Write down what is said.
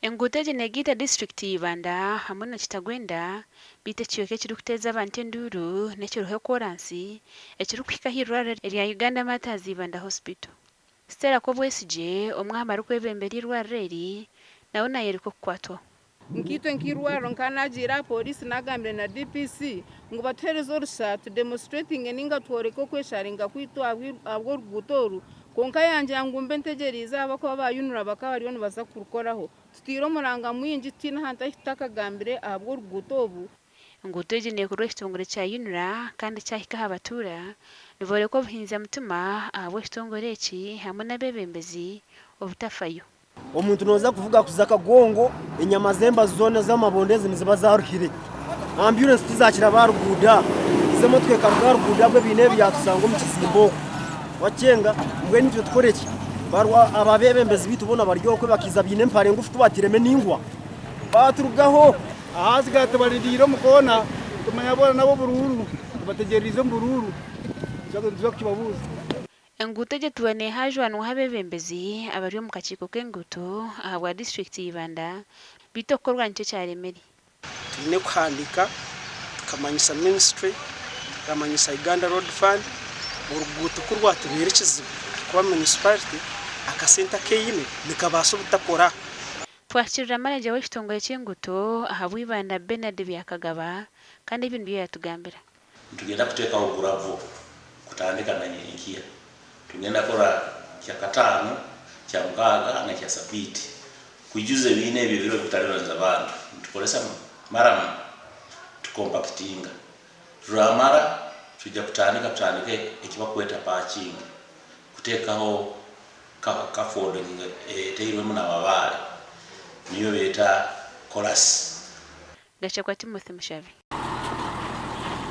Enguuto egi negaita disiturikiti ya Ibanda hamwe na Kitagwenda beitu ekicweka ekirikuteeza abantu enduuru n'ekiriho koransi ekirikuhika ah'eirwariro erya Uganda Martyrs Ibanda Hospital. Stella Kobwesigye omwe aha barikwebembera eirwariro eri nawe nayoreka okukwatwaho. Nkaitwe nk'eirwariro nkaba naagiire aha pooriisi naagambire na DPC ngu batuheereze orusa tu demonstratinge nainga tworeke okwesharinga kwaitu ahabw'oruguuto oru kwonka yangira ngu mbe ntegyereize ahabw'okuba aba UNRA bakaba bariyo nibaza kurukoraho. Tutaire omuranga mwingi tutaine ahantu ahu tutakagambire ahabw'oruguuto obu. Enguuto egi neekorwa ekitongore kya UNRA kandi kyahika aha batuura nibooreka obuhinza mutima ahabw'ekitongore eki hamwe n'abeebembezi obutafayo. Omuntu nooza kuvuga kuza Kagongo, enyama z'embazu zoona ez'amabondo ezi niziba zaaruhire. Ambyurensi tizaakiraba aha ruguudo aha. Ezi emotoka ekaruga aha ruguudo ahabwe biine ebi yaatusanga omu kizimbe okwo. Wakyenga? Mbwenu itwe tukore ki? Barwa aba abeebembezi baitu boona bari okwe bakaija baine empare ngufu ku batairemu enaingwa. Baaturugaho. Ahaasigaye tubarindiriire omu koona, tumanya boona n'ab'oburuuru, tubategyereize omu buruuru, nituza kukibabuuza. Enguuto egi etuura nehaajwanwaho abeebembezi abari omu kakiiko k'enguuto ahabwa disiturikiti ya Ibanda beitu okukorwa nikyo kyaremire. Twine kuhandiika tukamanyisa minisitule, tukamanyisa Uganda Road Fund oruguuto ku rwatubeera ekizibu ahakuba munisiparite akasente aku eine nikabaasa obutakora. Twakirira manager w'ekitongore ky'enguuto ahabwa Ibanda Bernard Byakagaba kandi ebi nibyo yatugambira. Nitugenda kuteekaho gravel kutandika na nyenkya. Nitugenda kukora Kyakataano, Kyamukaaga na Kyasabiiti kwijuza ebiina ebi ebiriho ebikutaribaniza abantu. Nitukoresa maramu tukompakitinga. Turamara twija kutandika tutandike eki bakweta patching, kuteekaho scaffolding eteirwemu n'amabaare niyo beeta chorus. Gashakwa Timothy Mushabe.